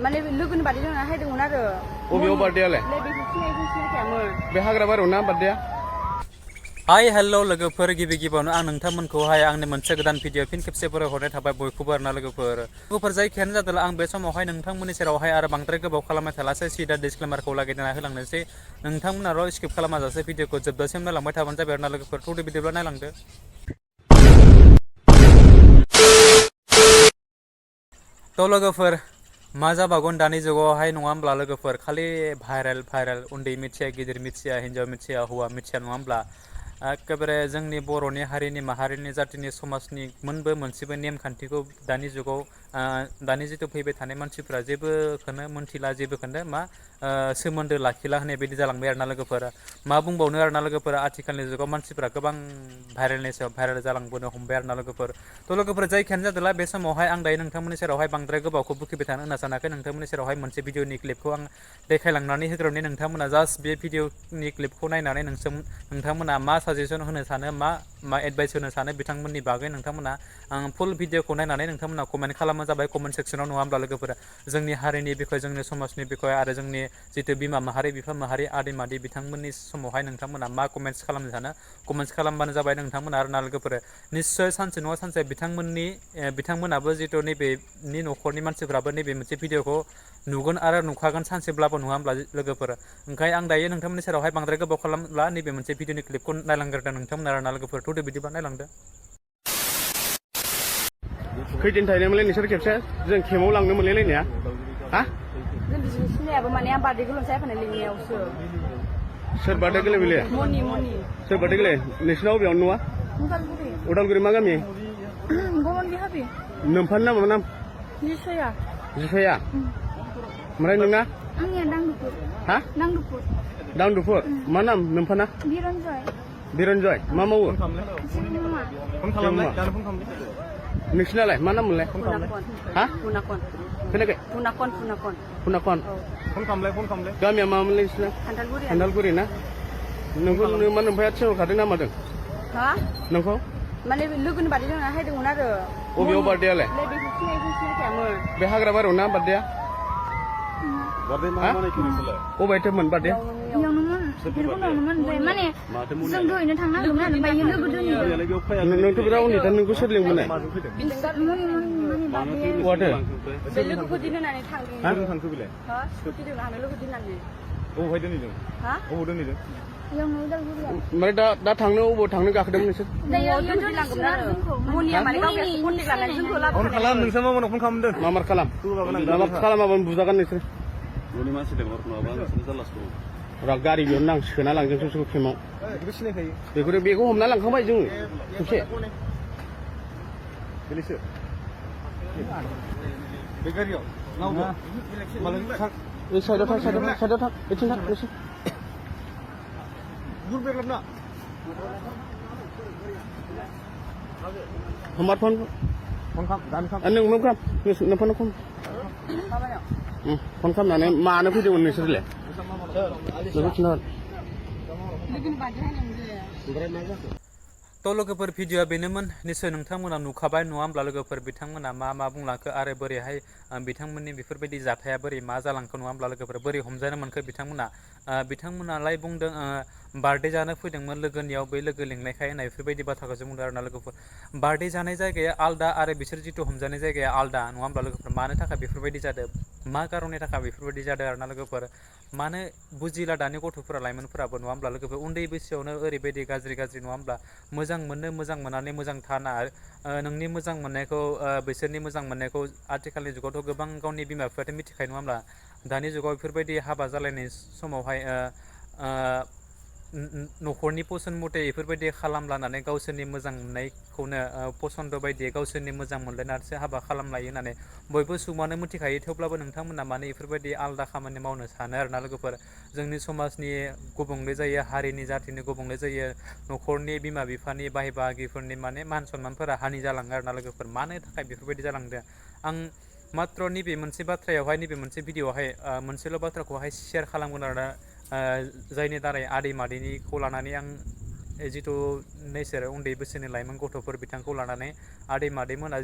माने लोगोनि बार्थडे जाना हायदोंमोन आरो अबेयाव बार्थडेआलाय बे हाग्राबारियाव ना बार्थडेआ हाय हेल' लोगोफोर गिबि गिबियावनो आं नोंथांमोनखौहाय आंनि मोनसे गोदान भिडिअ फिन खेबसेफोर हरनाय थाबाय बयखौबो आरोना लोगोफोर जायखियानो जादोंला आं बे समावहाय नोंथांमोननि सेरावहाय आरो बांद्राय गोबाव खालामबाय थालासै सिदा डिसक्लेमारखौ लागिरना होलांनोसै नोंथांमोनाल' स्किप खालामाजासे भिडिअखौ जोबजासिम नायलांबाय थाबानो जाबाय आरोना लोगोफोर थौदो बिदिब्ला नायलांदो थ' लोगोफोर मा जाबावगोन दानि जुगावहाय नङा होमब्ला लोगोफोर खालि भाइरेल उन्दै मिथिया गिदिर मिथिया हिन्जाव मिथिया हौवा मिथिया नङा होमब्ला एखेबारे जोंनि बर'नि हारिनि माहारिनि जातिनि समाजनि मोनबो मोनसेबो नेमखान्थिखौ दानि जुगाव दानि जिथु फैबाय थानाय मानसिफ्रा जेबोखौनो मोनथिला जेबोखौनो मा सोमोन्दो लाखिला होननाय बायदि जालांबाय आरोना लोगोफोरा मा बुंबावनो आरोना लोगोफोरा आथिखालनि जुगाव मानसिफ्रा गोबां भाइरेलनि सायाव भाइरेल जालांबोनो हमबाय आरोना लोगोफोर थ' लोगोफोर जायखियानो जादोंला बे समावहाय आं दायो नोंथांमोननि सेरावहाय बांद्राय गोबावखौ बुखिबाय थानो होनना सानाखै नोंथांमोननि सेरावहाय मोनसे भिडिअनि क्लिपखौ आं देखायलांनानै होग्रोनि नोंथांमोना जास्ट बे भिडिअनि क्लिपखौ नायनानै नोंथांमोना मा साजेसन होनो सानो मा एडभाइस होनो सानो बिथांमोननि बागै नोंथांमोना फुल भिडिअखौ नायनानै नोंथांमोना कमेन्ट खालामनो जाबाय कमेन्ट सेक्सनाव नङा होमब्ला लोगोफोरा जोंनि हारिनि बिखय जोंनि समाजनि बिखय आरो जोंनि जितु बिमा माहारि बिफा माहारि आदै मादै बिथांमोननि समावहाय नोंथांमोना मा कमेन्ट्स खालामनो सानो कमेन्ट्स खालामबानो जाबाय नोंथांमोना आरोना लोगोफोर निस्सय सानसे नङा सानसे बिथांमोनाबो जितु नैबेनि न'खरनि मानसिफ्राबो नैबे मोनसे भिडिअखौ नुगोन आरो नुखागोन सानसेब्लाबो नङा होमब्ला लोगोफोर ओंखायनो आं दायो नोंथांमोननि सेरावहाय बांद्राय गोबाव खालामब्ला नैबे मोनसे भिडिअनि क्लिपखौ नायलांग्रोदों नोंथांमोना आरोना लोगोफोर थौदो बिदिबा नायलांदो खैदिन थाहैनायमोनलाय नोंसोर खेबसे जों खेमाव लांनो मोनलायलायनाया हा जों बिदिनो सिनायाबो माने आं बार्थडेखौ ल'सो जायफानाय लिंनायावसो सोर बार्थडे गेले बेले मनि सोर बार्थडे गेले नोंसिनाव अबेयावनो न'आ उदालगुरि मा गामि गमनबि हाबि नोमफानि नामा नाम जिसाया ओमफ्राय नोंना आंनिया दांदुपुर हा दांदुपुर मा नाम नोमफाना बिरन्जय मा मावो नोंसिनालाय मा नाम मोनलाय हा खोनायाखै फुनाकन गामिया मामोनलाय नोंसिना खान्थालगुरि ना नोंखौ मा नोमफाया थिनहरखादों ना मादों नोंखौ माने लोगोनि बार्थडे जाना हायदोंमोन आरो अबेयाव बार्थडेआलाय बे हाग्राबारियाव ना बार्थडेआ अबेहायथोमोन बार्थडेआ माने जों दहायनो थांनांगौमोन आरो ओमफ्राय लोगो दोनहैदों नोंथ' बिराद उन्दै दा नोंखौ सोर लिंबोनाय वाथो बे लोगोखौ दिननानै थांदों थांखो बिलाय स्कुटि दोननानै लोगो दिननानै अबेहाय दोनहैदों अबाव दोनहैदों उदालगुरियाव ओमफ्राय दा थांनो अबाव थांनो गाखोदोंमोन नोंसोर मनिया माने गावनि कन्टेक्ट लानानै जोंखौ लाबोखानाय नोंसोर मा फन खालामदों मा खालामाबानो बुजागोन नोंसोर न'नि मानसि गारि बेयावनो सोना लांजोबसो खेमाव बेखौ हमना लांखांबाय जोङो खेबसे बे गारियाव साइडआव थां बेथिं थां नोंसोर हमार फन नों फन खालामनानै मानो फैदोंमोन नोंसोरलाय थ' लोगोफोर भिडिअआ बेनोमोन निस्सय नोंथांमोना नुखाबाय नङा होमब्ला लोगोफोर बिथांमोना मा बुंलांखो आरो बोरैहाय बिथांमोननि बेफोरबायदि जाथाया बोरै मा जालांखो नङा होमब्ला लोगोफोर बोरै हमजानो मोनखो बिथांमोनालाय बुंदों बार्थडे जानो फैदोंमोन लोगोनियाव बै लोगो लिंनायखाय होननाय बेफोरबायदि बाथ्राखौ जों बुंदों आरोना लोगोफोर बार्थडे जानाय जायगाया आलदा आरो बिसोर जिथु हमजानाय जायगाया आलदा नङा होमब्ला लोगोफोर मानो थाखाय बेफोरबायदि जादों मा खारननि थाखाय बेफोरबायदि जादों आरोना लोगोफोर मानो बुजिला दानि गथ'फोरा लाइमोनफोराबो नङा होमब्ला लोगोफोर उन्दै बैसोआवनो ओरैबायदि गाज्रि नङा होमब्ला मोजां मोननानै मोजां थाना नोंनि मोजां मोननायखौ बिसोरनि मोजां मोननायखौ आथिखालनि जुगावथ' गोबां गावनि बिमा बिफायाथ' मिथिखायो नङा होमब्ला दानि जुगाव बेफोरबायदि हाबा जालायनाय समावहाय न'खरनि पसन मथे बेफोरबायदि खालामलानानै गावसोरनि मोजां मोननायखौनो पसन्द बायदियै गावसोरनि मोजां मोनलायनानैसो हाबा खालामलायो होननानै बयबो सुबुङानो मिथिखायो थेवब्लाबो नोंथांमोना माने बेफोरबायदि आलादा खामानि मावनो सानो आरोना लोगोफोर जोंनि समाजनि गुबुंले जायो हारिनि जाथिनि गुबुंले जायो न'खरनि बिमा बिफानि बाय बाहागिफोरनि माने मान सनमानफोरा हानि जालाङो आरोना लोगोफोर मानो थाखाय बेफोरबायदि जालांदों आं मात्र नैबे मोनसे बाथ्रायावहाय नैबे मोनसे भिडिअआवहाय मोनसेल' बाथ्राखौहाय शेयार खालामगोन आरोना जायनि दारै आदै मादैनिखौ लानानै आं जिथु नैसोर उन्दै बैसोनि लाइमोन गथ'फोर बिथांखौ लानानै आदै मादैमोना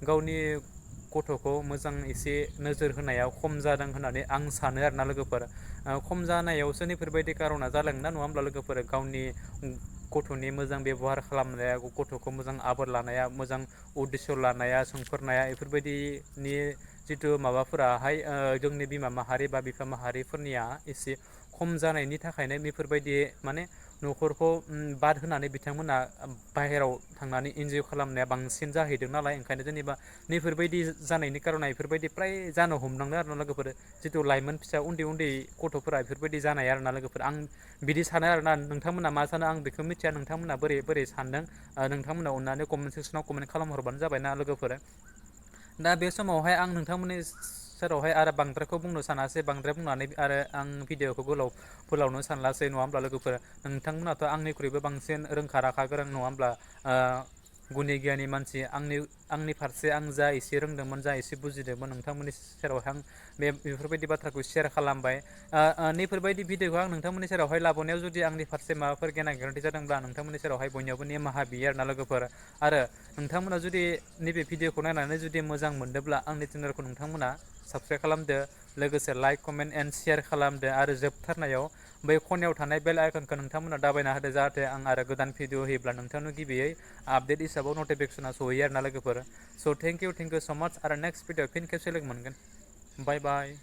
गावनि गथ'खौ मोजां एसे नोजोर होनायाव खम जादों होननानै आं सानो आरोना लोगोफोर। खम जानायावसो बेफोरबायदि कारना जादोंना नङा होमब्ला लोगोफोर? गावनि गथ'नि मोजां बेब'हार खालामनाया, गथ'खौ मोजां आबोर लानाया, मोजां उद्देश्य लानाया, सोंफोरनाया, बेफोरबायदिनि जिथु माबाफोराहाय जोंनि बिमा माहारि बा बिफा माहारिफोरनिया एसे खम जानायनि थाखायनो बेफोरबायदि माने न'खरखौ बाद होनानै बिथांमोना बाहेराव थांनानै इन्जय खालामनाया बांसिन जाहैदों नालाय, ओंखायनो जेनेबा नैफोरबायदि जानायनि कारना बेफोरबायदि फ्राय जानो हमलांदों आरो ना लोगोफोर। जिथु लाइमोन फिसा उन्दै उन्दै गथ'फोरा बेफोरबायदि जानाय आरोना लोगोफोर। आं बिदि सानो आरोना, नोंथांमोना मा सानो आं बेखौ मिथिया, नोंथांमोना बोरै सानदों नोंथांमोना अननानै कमेन्ट सेक्सनाव कमेन्ट खालामहरबानो जाबायना लोगोफोर। दा बे समावहाय आं नोंथांमोननि सेरावहाय आरो बांद्रायखौ बुंनो सानासै, बांद्राय बुंनानै आरो आं भिडिअखौ फोलावनो सानलासै नङा होमब्ला लोगोफोर? नोंथांमोनाथ' आंनिख्रुइबो बांसिन रोंखा राखा गोरों नङा होमब्ला? गुनि गियानि मानसि। आंनि फारसे आं जा एसे रोंदोंमोन, जा एसे बुजिदोंमोन, नोंथांमोननि सेरावहाय आं बेफोरबायदि बाथ्राखौ सेयार खालामबाय। नैफोरबायदि भिडिअखौ आं नोंथांमोननि सेरावहाय लाबोनायाव जुदि आंनि फारसे माबाफोर गेना गोरोन्थि जादोंब्ला नोंथांमोननि सेरावहाय बयनियावबो निमाहा बियो आरोना लोगोफोर। आरो नोंथांमोना जुदि नैबे भिडिअखौ नायनानै जुदि मोजां मोनदोंब्ला आंनि चेनेलखौ नोंथांमोना साबस्क्राइब खालामदो, लोगोसे लाइक कमेन्ट एन्ड शेयार खालामदो, आरो जोबथारनायाव बै खनायाव थानाय बेल आइकनखौ नोंथांमोना दाबायना होदो, जाहाथे आं आरो गोदान भिडिअ होयोब्ला नोंथांनो गिबियै आपडेट हिसाबाव नटिफिकेसना सहैयो आरोना लोगोफोर। स' थेंक इउ स' माच, आरो नेक्स्ट भिडिअ फिन खेबसे लोगो मोनगोन। बाय बाय।